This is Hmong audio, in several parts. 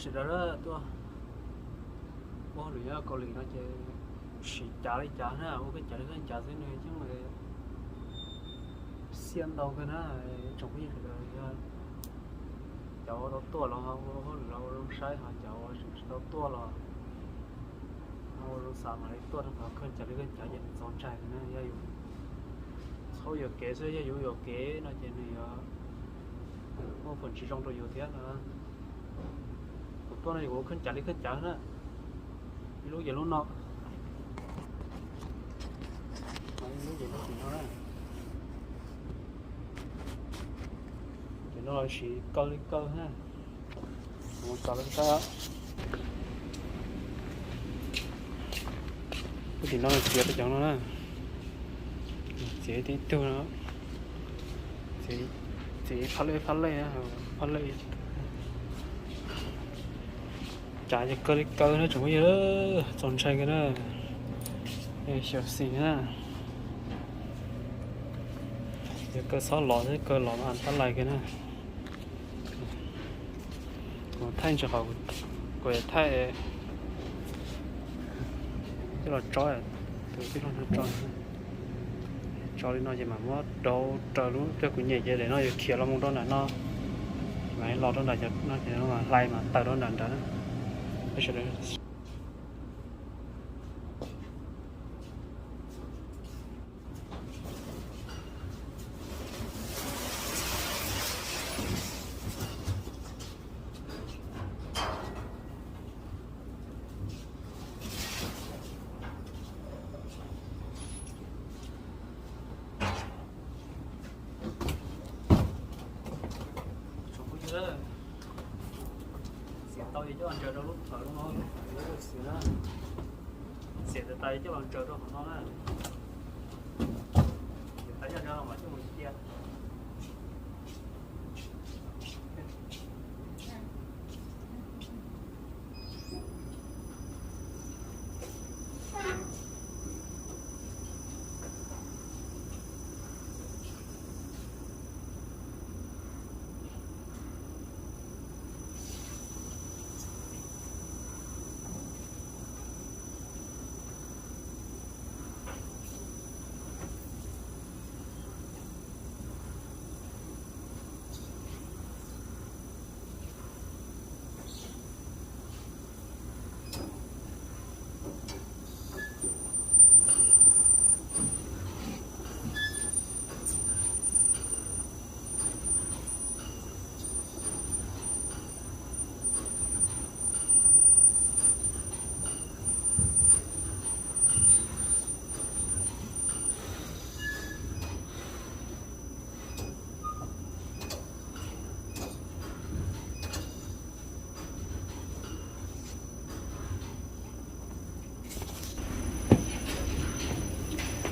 Sawv daws tuaj ua hauj lwm nyob Kaus Lim no ces sim cav li cas na, ua kheej cav li kheej cav xwb nws yeej xiab ntau kawg na. Tsoom phooj ywg sawv daws, yog cov ua tau tuaj los ho ua hauj lwm los ua zoo saib, ho cov ua tsis tau tuaj los ho ua zoo xav mam li tuaj rau qhov kheej cav li kheej cav ces nws txaus ntshai na. Yog yus txhob yuam kev xwb, yog yus yuam kev no ces nws yuav muaj feem tsis zoo rau yus thiab no. Kuv tuaj no ces kuv ua kheej cav li kheej cav na. Ib lub ces lub no, ib lub ces lub tim no na. Tim no los siv kaw li kaw na. Kuv txav lawv tab. Lub tim no txiav rau cov no na. Txiav tib tug no. Txiav phab lej phab lej, phab lej. Cav ces kaw li kaw na tsoom phooj ywg, txaus ntshai kawg na. Xyuam xim na. Yog kaw xob los thiab kaw los mas tab lais kawg na. Kuv thaij ntsis qhov kuv yuav thaij coj los tso, tus tij laug no tso. Tso li no ces mam muab rau raws lub coj kuv nyem ces daim no yuav khiav los mus rau nram no, mam los rau nram no ces hlais mas tawm rau nram nrad na. Tsoom phooj ywg, txiav tau ces coj los ntsaws rau lub thawv lub no, lub xwm na. Txiav tas tas coj los ntsaws rau hauv no na. Txiav tas coj ntsaws los mam coj mus cia.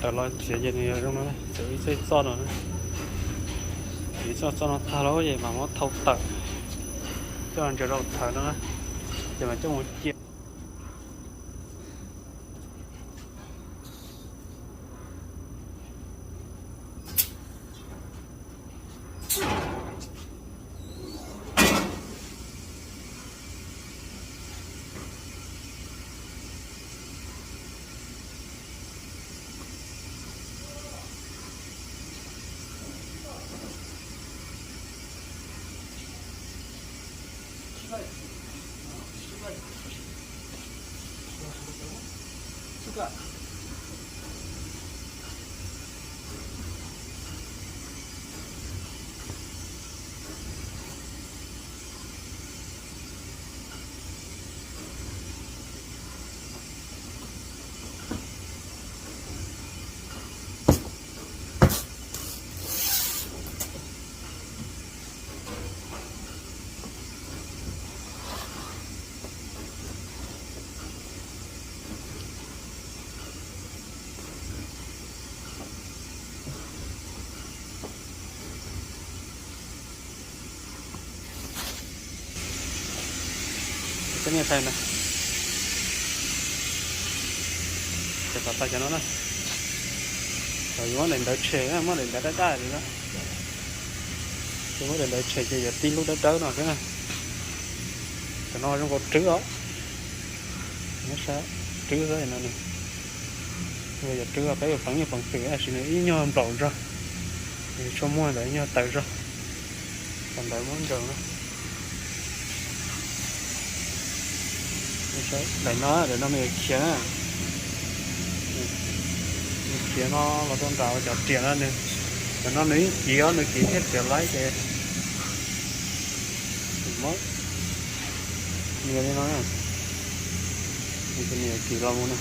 Tawm los txiav ces nws yog zoo no, txiav ib txoj txoj no, ib txoj txoj no tag lawm ces mam muab thau tawm coj los ntsaws rau thawv no na, ces mam coj mus cia. Cov niag thaij na, ces xav tau cov no na, yuav muab daim ntawv tshem, muab daim ntawv dawb dawb li no, yuav muab daim ntawv tshem ces yuav tib lub dawb dawb no xwb na. Cov no zoo nkaus rwb os. Rwb xwb no, yog cov rwb peb yuav pleev nyuag pleev twm tab sis nws ib nyuag nplaum zog, tshuaj muag ntawd ib nyuag tawv zog. Cov ntawd muab ntsaws na. Daim no, daim no nws yuav khiav na. Nws khiav no los rau nram cov riam no nws, cov no nws yeej kiv os, nws kiv thiab riam laib ces muab nias li no na. Nws kiv los mus na,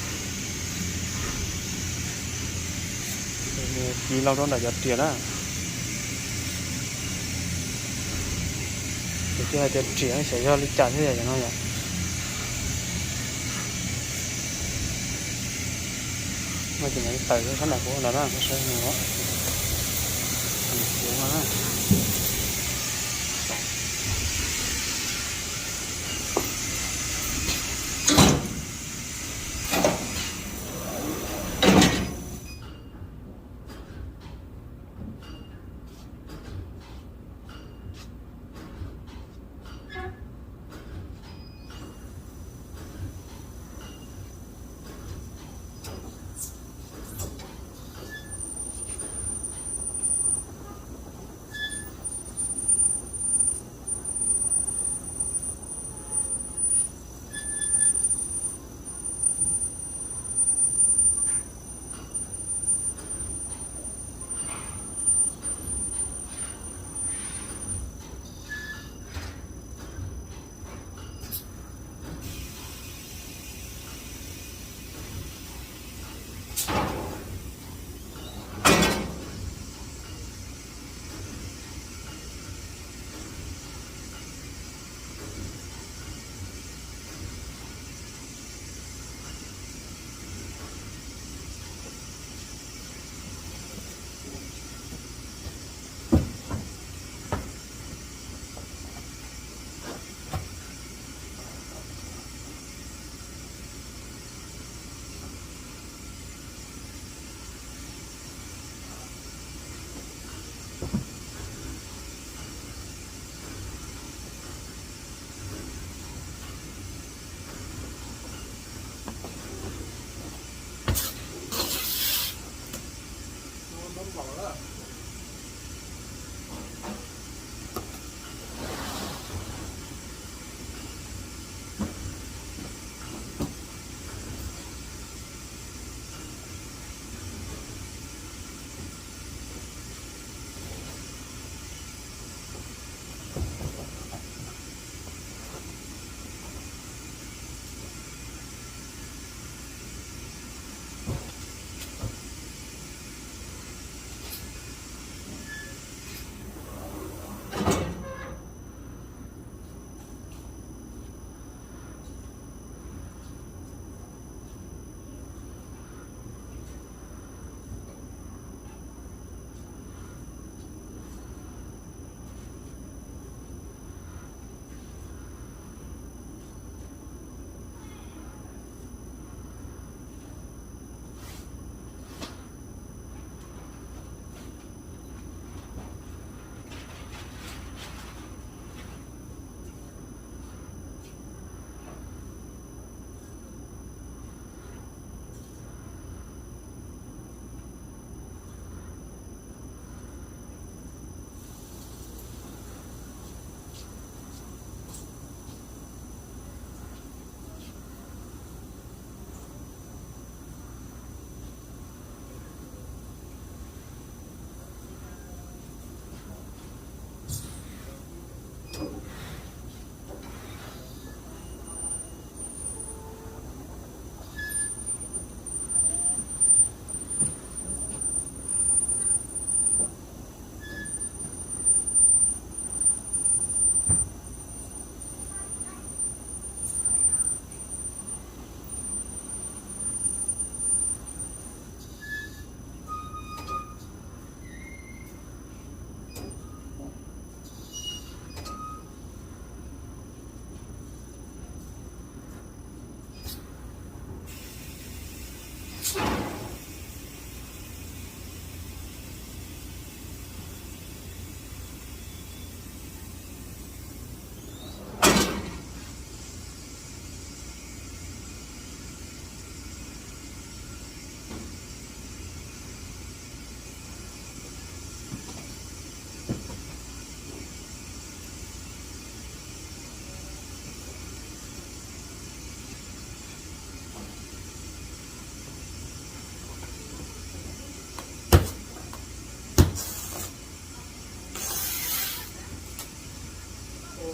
nws kiv los rau nram cov riam na. Ces tsis hais tias riam xyov yog li cas thiab yom, cov no yom. No ces nws tawm sab nram kuv ntawd na, sab no.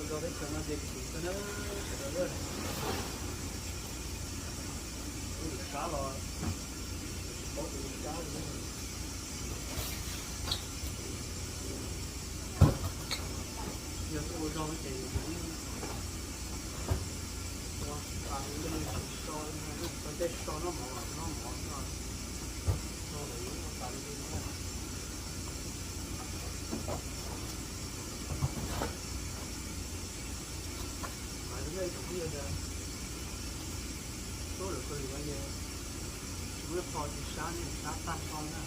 Tso teb chaws no ces khwv xwb na, sawv daws. Tus sab los tsis paub tus sab li. Yog tuaj ua zog ces yus ua tas li, so, tej so noj mov, noj mov, so lawm ua tas li. Mas nej tsoom phooj ywg tias tuaj lawm kawg li no ces tsis muaj qho tsis sab ne, sab tag nrho na.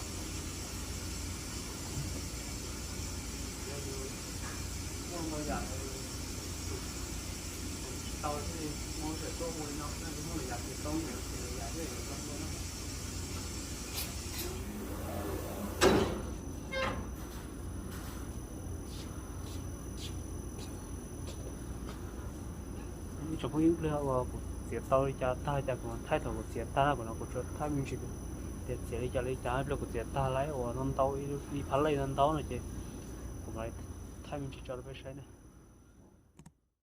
Yog yus muaj ntau yam tsis tau thiaj li muaj sij hawm tuaj ua li no, yog yus muaj lwm yam tsis tau ces lwm yam thiaj li tau ua na. Ib tsoom phooj ywg, ib pliag uas kuv txiav tau li cas tag li cas kuv mam thaij thaum kuv txiav tag na, kuv no kuv tsuas thaij me ntsis tias txiav li cas li cas, ib pliag kuv txiav tag lawm uas ntau ntau ib phab lej ntau ntau no ces kuv mam li thaij me ntsis tso rau peb saib na.